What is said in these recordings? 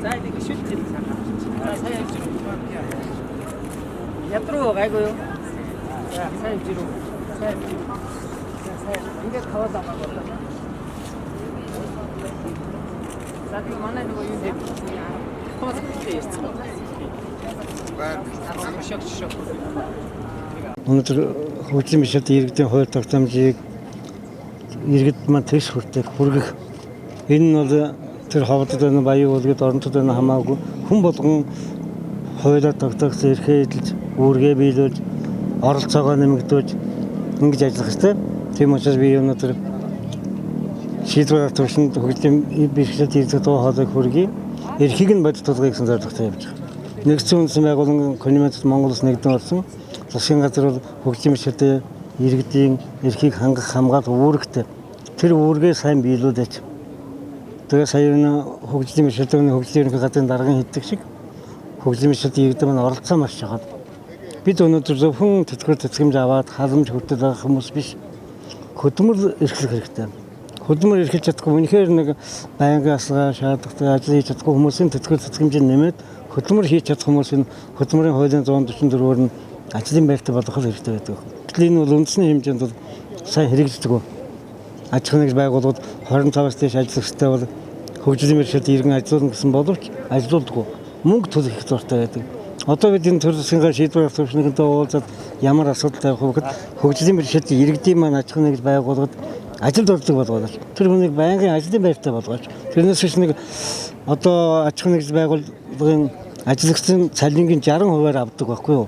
За энэ гişүүд чинь сайн гарч. За сайн явж ирв. Ядруу гайгүй юу? За сайн явж ирв. Сайн явж ирв. За сайн. Ингээд таваад авах болоо. За тэгээ манай нөгөө юу нэг автобус хэрэгтэй ярьсан. Шок шок. Өнөөдөр хөгжлийн бэрхшээлтэй иргэдийн хууль тогтоомжийг иргэд маань тэгш хүртэх хүргэх. Энэ нь бол тэр ховдод байна, Баян уулгад, Оронтод байна хамаагүй хүн болгон хуулиар тогтоогдсон эрхээ эдэлж, үүргээ биелүүлж, оролцоогоо нэмэгдүүлж ингэж ажиллах хэрэгтэй. Тийм учраас би өнөөдөр шийдвэр гаргах түвшинд хөгжлийн бэрхшээлтэй иргэд дуу хоолойг хүргэе. Эрхийг нь бодит тулгая гэсэн зорилготой явж байгаа. Нэгдсэн үндэсний байгууллагын Конвенцид Монгол улс нэгдэн болсон. Засгийн газар бол хөгжлийн бэрхшээлтэй иргэдийн эрхийг хангах хамгаалах үүрэгтэй. Тэр үүргээ сайн биелүүлээч. Тэгээ сая энэ хөгжлийн бэрхшээлтэй хөгжлийн ерөнхий газрын даргын хэлдэг шиг хөгжлийн бэрхшээлтэй иргэд маань оролцоо маш чухал. Бид өнөөдөр зөвхөн тэтгэвэр тэтгэмж аваад халамж хүртэл байгаа хүмүүс биш. Хөдөлмөр эрхлэх хэрэгтэй. Хөдөлмөр эрхэлж чадахгүй үнэхээр нэг байнгын асгаа шаардлагатай ажил хийж чадахгүй хүмүүсийн тэтгэвэр тэтгэмжийг нэмээд хөдөлмөр хийж чадах хүмүүсийн хөдөлмөрийн хуулийн 144-ээр нь ажлын байртай болгох хэрэгтэй байдаг. Гэтэл энэ бол үндэсний хэмжээнд бол сайн хэрэгждэг. Аж ахуйн нэгж байгууллагууд 25-аас дээш ажиллагчтай бол хөгжлийн бэрхшээлтэй иргэн ажиллуулна гэсэн боловч ажиллуулдаггүй. Мөнгө төлөх их дуртай байдаг. Одоо бид энэ төр засгийн шийдвэр гаргах түвшнийхэнтэй уулзаад ямар асуудал тавих вэ гэхэд хөгжлийн бэрхшээлтэй иргэдийн маань аж ахуйн нэгж байгууллагад ажилд ордог болгооч. Тэр хүнийг байнгын ажлын байртай болгооч. Тэрнээс биш нэг одоо аж ахуйн нэгж байгууллагын ажиллагчдын цалингийн 60%-аар авдаг байхгүй юу?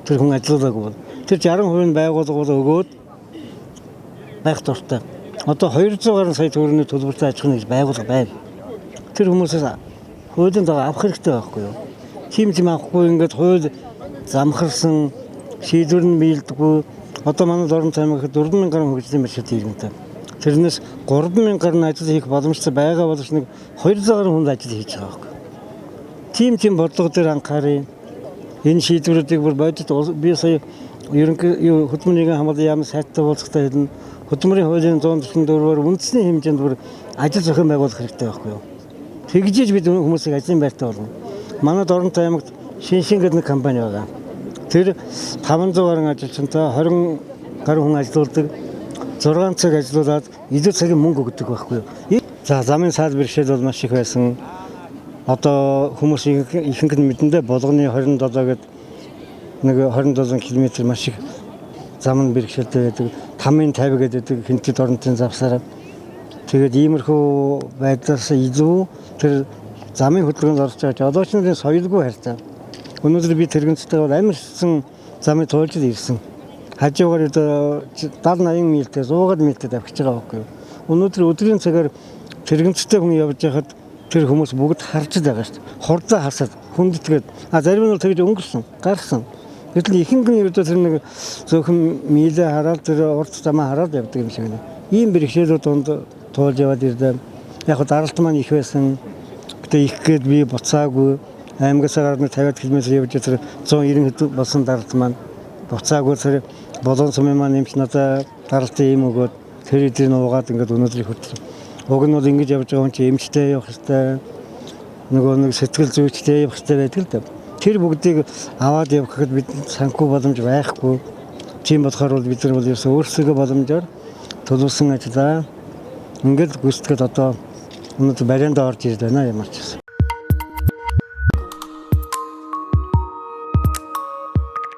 Тэр хүн ажиллуулаагүй бол. Тэр 60% нь байгууллага бол өгөөд байх дуртай. Одоо 200 гаруй сая төгрөгийн төлбөртэй аж ахуйн нэгж байгууллага байна. Тэр хүмүүсээс хуулийн дагуу авах хэрэгтэй байхгүй юу? Тийм тийм авахгүй ингээд хууль замхарсан шийдвэр нь биелдэггүй. Одоо манай Дорнот аймагт 4000 гаруй хөгжлийн бэрхшээлтэй иргэнтэй. Тэрнээс 3000 гаруй ажил хийх боломжтой байгаа боловч нэг 200 гаруй хүнд ажил хийж байгаа байхгүй. Тийм тийм бодлого дээр анхааръя. Энэ шийдвэрүүдийг бүр бодит би сая ерөнхий юу хөдөлмөрийн нийгмийн хамгааллын яамын сайттай уулзахдаа хэлнэ. Хөдөлмөрийн хуулийн 144-ээр үндэсний хэмжээнд бүр ажил зохион байгуулах хэрэгтэй байхгүй юу? Тэгжиж бид хүмүүсийг ажлын байртай болгоно. Манай Дорнот аймагт Шиншин гэдэг нэг компани байгаа. Тэр 500 гаруй ажилчинтай 20 гаруй хүн ажилуулдаг. 6 цаг ажилуулад илүү цагийн мөнгө өгдөг байхгүй юу? За замын саад бэрхшээл бол маш их байсан. Одоо хүмүүс ихэнх нь мэдэндээ Булганы 27 гэдэг нэг 27 км маш их зам нь бэрхшээлтэй байдаг. Тамын 50 гэдэг Хэнтэд Оронтын завсаараа. Тэгээд иймэрхүү байдлаас илүү тэр замын хөдөлгөөнд орж байгаа жолооч нарын соёлгүй харьцаа. Өнөөдөр би тэрэгцтэй бол амьарсан замыг туулж ирсэн. Хажуугаар одоо 70 80 милтэй 100 милтэй давхиж байгаа байхгүй юу. Өнөөдөр өдрийн цагаар тэрэгцтэй хүн явж байхад тэр хүмүүс бүгд харж байгаа шүү дээ. Хурдаа хасаад хүндэтгээд а зарим нь бол тэгж өнгөрсөн, гарсан. Гэтэл ихэнх нь ердөө тэр нэг зөвхөн милээ хараад тэр урд замаа хараад явдаг юм шиг байна. Ийм бэрхшээлүүд донд туулж яваад ирлээ. Яг хөө даралт маань их байсан. Гэтэ их гээд би буцаагүй. Аймагаас гарна 50 км явж тэр 190 хэд болсон даралт маань буцаагүй тэр Болон сумын маань эмч надаа даралтын юм өгөөд тэр өдрийг нуугаад ингээд өнөөдрийг хүртэл. Уг нь бол ингэж явж байгаа хүн чинь эмчтэй явах хэрэгтэй. Нөгөө нэг сэтгэл зүйчтэй явах хэрэгтэй байдаг л да. Тэр бүгдийг аваад явах гэхэд бид санхүү боломж байхгүй. Тийм болохоор бол бид нар бол ерөөсөө өөрсдөө боломжоор төлөвлөсөн ажлаа ингээд гүйцэтгэхэд одоо өнөөдөр бариандаа орж ирж байна ямар ч гэсэн.